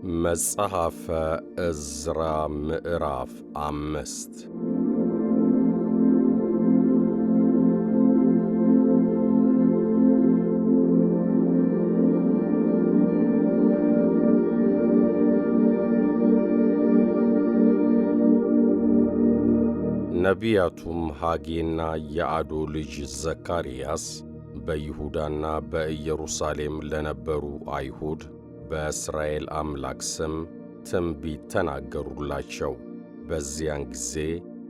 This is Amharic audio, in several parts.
መጽሐፈ ዕዝራ ምዕራፍ 5። ነቢያቱም ሐጌና የአዶ ልጅ ዘካርያስ በይሁዳና በኢየሩሳሌም ለነበሩ አይሁድ በእስራኤል አምላክ ስም ትንቢት ተናገሩላቸው። በዚያን ጊዜ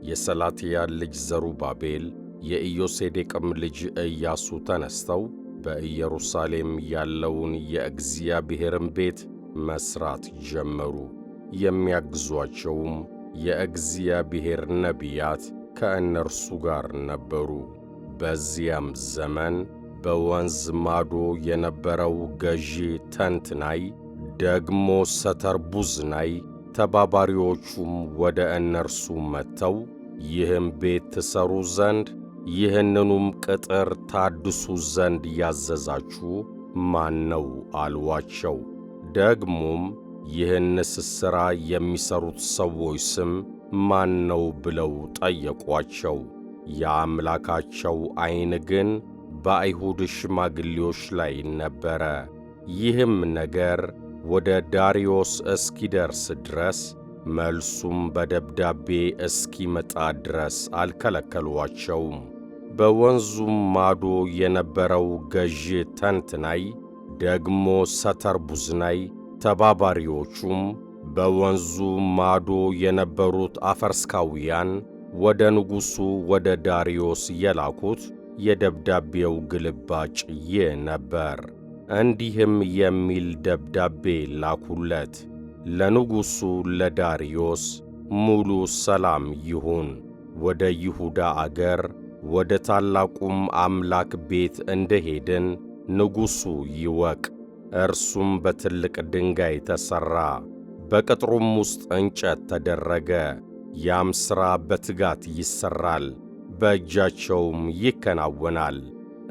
የሰላትያል ልጅ ዘሩባቤል የኢዮሴዴቅም ልጅ ኢያሱ ተነስተው በኢየሩሳሌም ያለውን የእግዚአብሔርን ቤት መሥራት ጀመሩ። የሚያግዟቸውም የእግዚአብሔር ነቢያት ከእነርሱ ጋር ነበሩ። በዚያም ዘመን በወንዝ ማዶ የነበረው ገዢ ተንትናይ ደግሞ ሰተርቡዝናይ ተባባሪዎቹም ወደ እነርሱ መጥተው ይህም ቤት ትሠሩ ዘንድ ይህንኑም ቅጥር ታድሱ ዘንድ ያዘዛችሁ ማን ነው? አልዋቸው። ደግሞም ይህንስ ሥራ የሚሠሩት ሰዎች ስም ማን ነው? ብለው ጠየቋቸው። የአምላካቸው ዐይን ግን በአይሁድ ሽማግሌዎች ላይ ነበረ። ይህም ነገር ወደ ዳርዮስ እስኪደርስ ድረስ መልሱም በደብዳቤ እስኪመጣ ድረስ አልከለከሏቸውም። በወንዙም ማዶ የነበረው ገዢ ተንትናይ ደግሞ ሰተርቡዝናይ ተባባሪዎቹም በወንዙ ማዶ የነበሩት አፈርስካውያን ወደ ንጉሡ ወደ ዳርዮስ የላኩት የደብዳቤው ግልባጭ ይህ ነበር። እንዲህም የሚል ደብዳቤ ላኩለት። ለንጉሡ ለዳርዮስ ሙሉ ሰላም ይሁን። ወደ ይሁዳ አገር ወደ ታላቁም አምላክ ቤት እንደሄድን ንጉሡ ይወቅ። እርሱም በትልቅ ድንጋይ ተሠራ፣ በቅጥሩም ውስጥ እንጨት ተደረገ። ያም ሥራ በትጋት ይሠራል፣ በእጃቸውም ይከናወናል።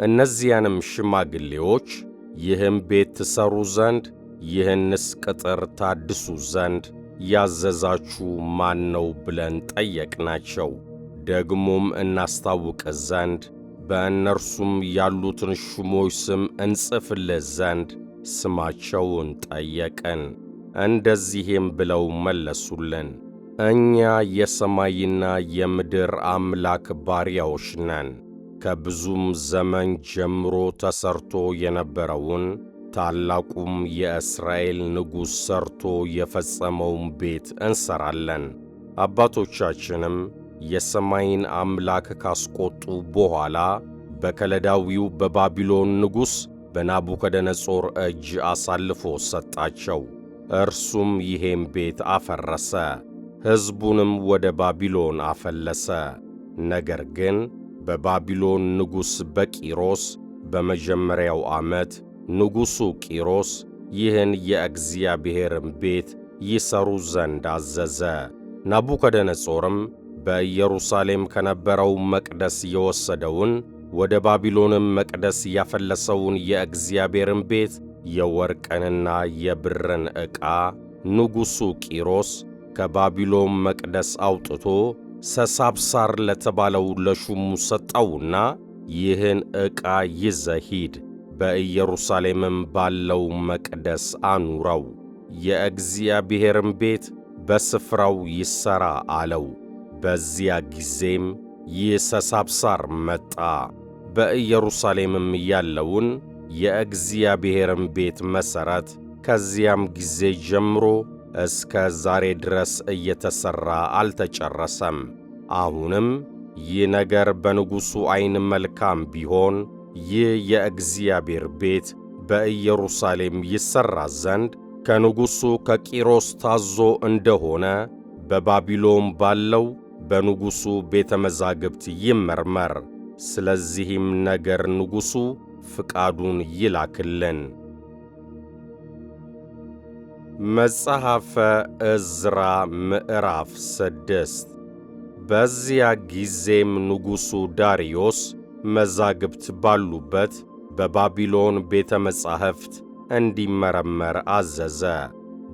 እነዚያንም ሽማግሌዎች ይህም ቤት ትሠሩ ዘንድ ይህንስ ቅጥር ታድሱ ዘንድ ያዘዛችሁ ማን ነው ብለን ጠየቅናቸው። ደግሞም እናስታውቅ ዘንድ በእነርሱም ያሉትን ሹሞች ስም እንጽፍልህ ዘንድ ስማቸውን ጠየቅን። እንደዚህም ብለው መለሱልን፣ እኛ የሰማይና የምድር አምላክ ባሪያዎች ነን። ከብዙም ዘመን ጀምሮ ተሠርቶ የነበረውን ታላቁም የእስራኤል ንጉሥ ሠርቶ የፈጸመውን ቤት እንሠራለን። አባቶቻችንም የሰማይን አምላክ ካስቈጡ በኋላ በከለዳዊው በባቢሎን ንጉሥ በናቡከደነጾር እጅ አሳልፎ ሰጣቸው። እርሱም ይሄን ቤት አፈረሰ፣ ሕዝቡንም ወደ ባቢሎን አፈለሰ። ነገር ግን በባቢሎን ንጉሥ በቂሮስ በመጀመሪያው ዓመት ንጉሡ ቂሮስ ይህን የእግዚአብሔርን ቤት ይሠሩ ዘንድ አዘዘ። ናቡከደነጾርም በኢየሩሳሌም ከነበረው መቅደስ የወሰደውን ወደ ባቢሎንም መቅደስ ያፈለሰውን የእግዚአብሔርን ቤት የወርቅንና የብርን ዕቃ ንጉሡ ቂሮስ ከባቢሎን መቅደስ አውጥቶ ሰሳብሳር ለተባለው ለሹሙ ሰጠውና ይህን ዕቃ ይዘህ ሂድ፣ በኢየሩሳሌምም ባለው መቅደስ አኑረው፣ የእግዚአብሔርም ቤት በስፍራው ይሠራ አለው። በዚያ ጊዜም ይህ ሰሳብሳር መጣ። በኢየሩሳሌምም ያለውን የእግዚአብሔርን ቤት መሠረት ከዚያም ጊዜ ጀምሮ እስከ ዛሬ ድረስ እየተሠራ አልተጨረሰም። አሁንም ይህ ነገር በንጉሡ ዐይን መልካም ቢሆን ይህ የእግዚአብሔር ቤት በኢየሩሳሌም ይሠራ ዘንድ ከንጉሡ ከቂሮስ ታዞ እንደሆነ በባቢሎን ባለው በንጉሡ ቤተ መዛግብት ይመርመር። ስለዚህም ነገር ንጉሡ ፍቃዱን ይላክልን። መጽሐፈ ዕዝራ ምዕራፍ 6። በዚያ ጊዜም ንጉሡ ዳርዮስ መዛግብት ባሉበት በባቢሎን ቤተ መጻሕፍት እንዲመረመር አዘዘ።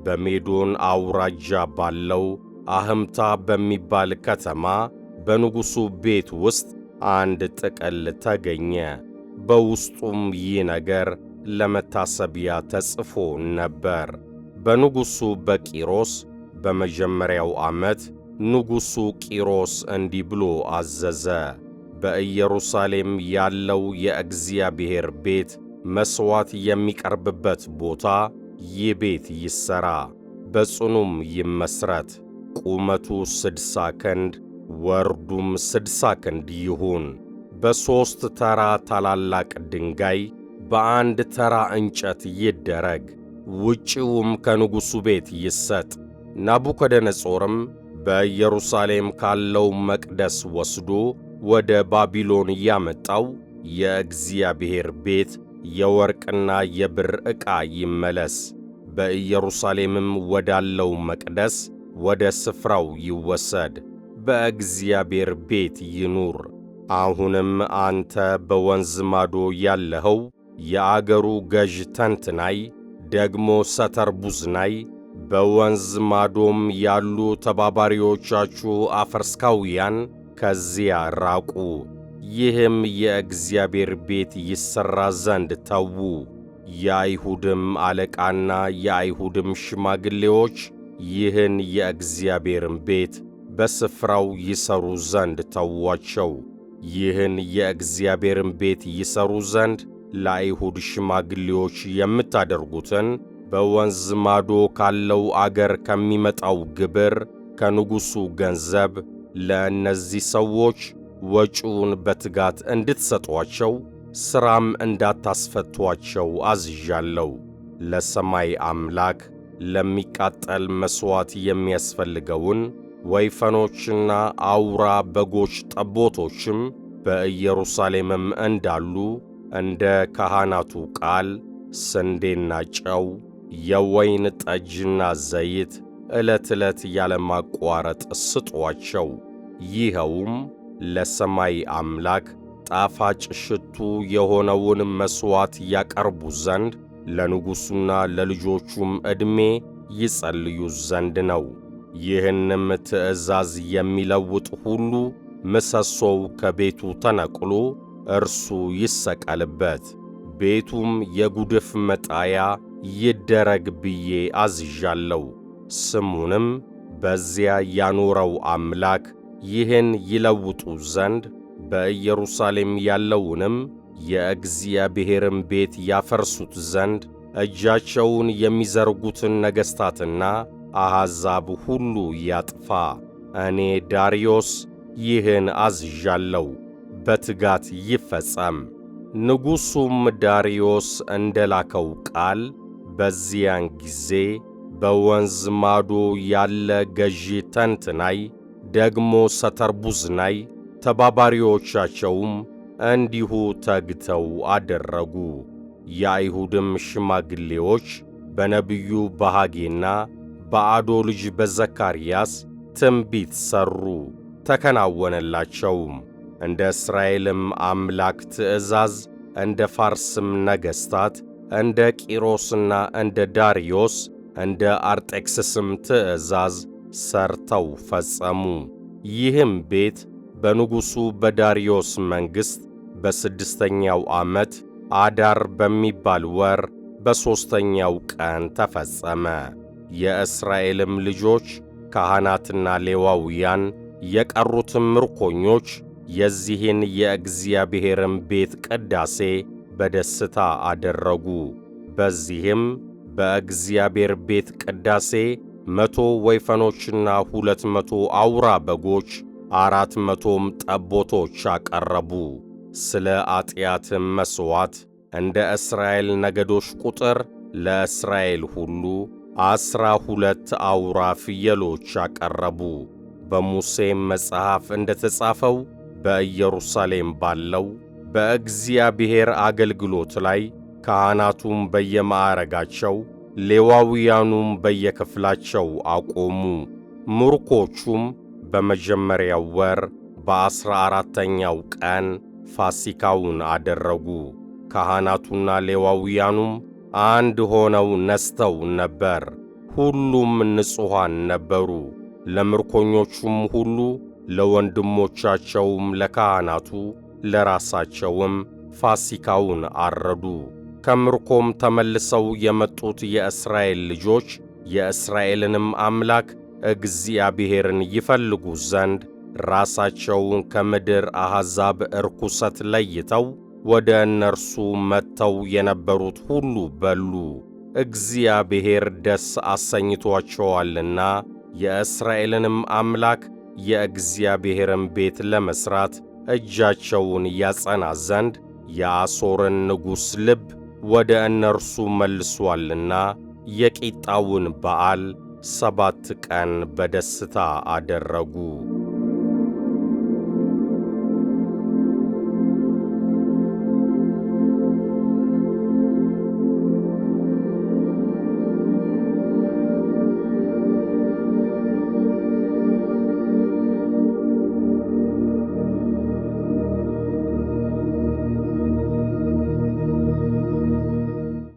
በሜዶን አውራጃ ባለው አህምታ በሚባል ከተማ በንጉሡ ቤት ውስጥ አንድ ጥቅል ተገኘ። በውስጡም ይህ ነገር ለመታሰቢያ ተጽፎ ነበር። በንጉሡ በቂሮስ በመጀመሪያው ዓመት ንጉሡ ቂሮስ እንዲህ ብሎ አዘዘ። በኢየሩሳሌም ያለው የእግዚአብሔር ቤት መሥዋዕት የሚቀርብበት ቦታ ይህ ቤት ይሠራ፣ በጽኑም ይመሥረት። ቁመቱ 60 ክንድ ወርዱም 60 ክንድ ይሁን። በሦስት ተራ ታላላቅ ድንጋይ በአንድ ተራ እንጨት ይደረግ። ውጪውም ከንጉሡ ቤት ይሰጥ። ናቡከደነጾርም በኢየሩሳሌም ካለው መቅደስ ወስዶ ወደ ባቢሎን ያመጣው የእግዚአብሔር ቤት የወርቅና የብር ዕቃ ይመለስ፣ በኢየሩሳሌምም ወዳለው መቅደስ ወደ ስፍራው ይወሰድ፣ በእግዚአብሔር ቤት ይኑር። አሁንም አንተ በወንዝ ማዶ ያለኸው የአገሩ ገዥ ተንትናይ፣ ደግሞ ሰተርቡዝናይ፣ በወንዝ ማዶም ያሉ ተባባሪዎቻችሁ አፈርስካውያን ከዚያ ራቁ። ይህም የእግዚአብሔር ቤት ይሠራ ዘንድ ተዉ። የአይሁድም አለቃና የአይሁድም ሽማግሌዎች ይህን የእግዚአብሔርን ቤት በስፍራው ይሠሩ ዘንድ ተዉአቸው። ይህን የእግዚአብሔርን ቤት ይሠሩ ዘንድ ለአይሁድ ሽማግሌዎች የምታደርጉትን በወንዝ ማዶ ካለው አገር ከሚመጣው ግብር ከንጉሡ ገንዘብ ለእነዚህ ሰዎች ወጪውን በትጋት እንድትሰጧቸው ሥራም እንዳታስፈቷቸው አዝዣለሁ። ለሰማይ አምላክ ለሚቃጠል መሥዋዕት የሚያስፈልገውን ወይፈኖችና አውራ በጎች ጠቦቶችም በኢየሩሳሌምም እንዳሉ እንደ ካህናቱ ቃል ስንዴና ጨው፣ የወይን ጠጅና ዘይት ዕለት ዕለት ያለማቋረጥ ስጧቸው። ይኸውም ለሰማይ አምላክ ጣፋጭ ሽቱ የሆነውን መሥዋዕት ያቀርቡ ዘንድ ለንጉሡና ለልጆቹም ዕድሜ ይጸልዩ ዘንድ ነው። ይህንም ትእዛዝ የሚለውጥ ሁሉ ምሰሶው ከቤቱ ተነቅሎ እርሱ ይሰቀልበት፣ ቤቱም የጉድፍ መጣያ ይደረግ ብዬ አዝዣለሁ። ስሙንም በዚያ ያኖረው አምላክ ይህን ይለውጡ ዘንድ በኢየሩሳሌም ያለውንም የእግዚአብሔርን ቤት ያፈርሱት ዘንድ እጃቸውን የሚዘርጉትን ነገሥታትና አሕዛብ ሁሉ ያጥፋ። እኔ ዳርዮስ ይህን አዝዣለሁ፣ በትጋት ይፈጸም። ንጉሡም ዳርዮስ እንደላከው ቃል በዚያን ጊዜ በወንዝ ማዶ ያለ ገዢ ተንትናይ፣ ደግሞ ሰተርቡዝናይ ተባባሪዎቻቸውም እንዲሁ ተግተው አደረጉ። የአይሁድም ሽማግሌዎች በነቢዩ በሐጌና በአዶ ልጅ በዘካርያስ ትንቢት ሠሩ፣ ተከናወነላቸውም። እንደ እስራኤልም አምላክ ትእዛዝ እንደ ፋርስም ነገሥታት እንደ ቂሮስና እንደ ዳርዮስ እንደ አርጤክስስም ትእዛዝ ሠርተው ፈጸሙ። ይህም ቤት በንጉሡ በዳርዮስ መንግሥት በስድስተኛው ዓመት አዳር በሚባል ወር በሦስተኛው ቀን ተፈጸመ። የእስራኤልም ልጆች ካህናትና ሌዋውያን የቀሩትም ምርኮኞች የዚህን የእግዚአብሔርን ቤት ቅዳሴ በደስታ አደረጉ። በዚህም በእግዚአብሔር ቤት ቅዳሴ 100 ወይፈኖችና 200 አውራ በጎች 400ም ጠቦቶች አቀረቡ። ስለ ኃጢአትም መሥዋዕት እንደ እስራኤል ነገዶች ቁጥር ለእስራኤል ሁሉ 12 አውራ ፍየሎች አቀረቡ። በሙሴም መጽሐፍ እንደ ተጻፈው በኢየሩሳሌም ባለው በእግዚአብሔር አገልግሎት ላይ ካህናቱም በየማዕረጋቸው ሌዋውያኑም በየክፍላቸው አቆሙ። ምርኮቹም በመጀመሪያው ወር በ14ኛው ቀን ፋሲካውን አደረጉ። ካህናቱና ሌዋውያኑም አንድ ሆነው ነስተው ነበር። ሁሉም ንጹሐን ነበሩ። ለምርኮኞቹም ሁሉ ለወንድሞቻቸውም ለካህናቱ ለራሳቸውም ፋሲካውን አረዱ። ከምርኮም ተመልሰው የመጡት የእስራኤል ልጆች የእስራኤልንም አምላክ እግዚአብሔርን ይፈልጉ ዘንድ ራሳቸውን ከምድር አሕዛብ ርኵሰት ለይተው ወደ እነርሱ መጥተው የነበሩት ሁሉ በሉ። እግዚአብሔር ደስ አሰኝቶአቸዋልና የእስራኤልንም አምላክ የእግዚአብሔርን ቤት ለመሥራት እጃቸውን ያጸና ዘንድ የአሦርን ንጉሥ ልብ ወደ እነርሱ መልሶአልና የቂጣውን በዓል 7 ቀን በደስታ አደረጉ።